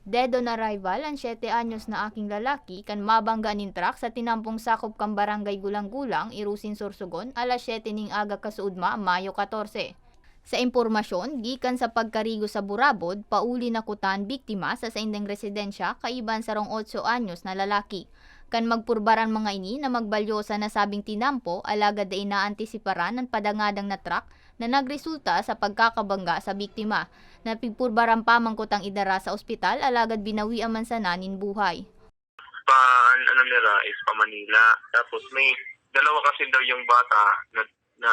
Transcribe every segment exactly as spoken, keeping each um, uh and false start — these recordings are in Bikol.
Dead on arrival an siyete anyos na aking lalaki kan mabangga nin truck sa tinampong sakop kan Barangay Gulang-Gulang, Irusin, Sorsogon, alas siyete ning aga kasuodma, Mayo katorse. Sa impormasyon, gikan sa pagkarigo sa burabod, pauli na kuta an biktima sa saindang residensya kaiba an sarong otso anyos na lalaki. Kan magpurbaran mga ini na magbalyo sa nasabing tinampo, alagad dai naantisiparan an padangadang na truck na nagresulta sa pagkakabangga sa biktima. Napigpurbaran pa man kutang idara sa ospital, alagad binawian man sana nin buhay. Pa, an-, ano nila is pa Manila. Tapos may dalawa kasi daw yung bata na, na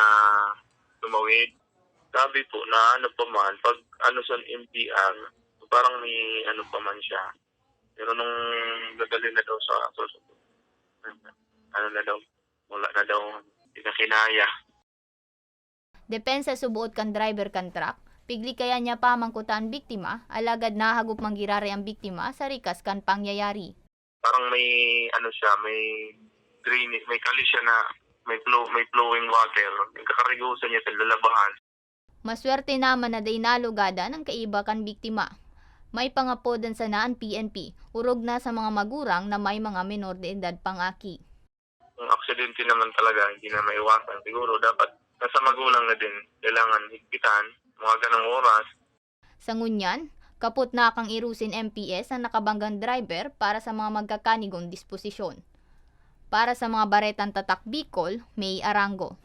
tumawid. Sabi po na ano pa man, pag ano sa M T R, parang may ano pa man siya. Pero nung dadali na daw sa, sa ano na daw, wala na daw, hindi na kinaya. Depensa suboot kan driver kan truck, piglikayan niya pa man kuta an biktima, alagad nahagop man giraray an biktima sa rikas kan pangyayari. Parang may, ano siya, may drainage, may kali siya na may flow, may flowing water. Nagkakarigosan niya sa lalabahan. Maswerte naman na dai nalugadan ang kaiba kan biktima. May pangapodan sana an P N P, orog na sa mga magurang na may mga menor de edad pang aki. Kung aksidente naman talaga, hindi na maiwasan. Siguro dapat nasa magulang na din. Kailangan higpitan, mga ganong oras. Sa ngunyan, kapot na kan Irusin M P S ang nakabanggang driver para sa mga magkakanigon disposisyon. Para sa mga baretang Tatak Bicol, May Arango.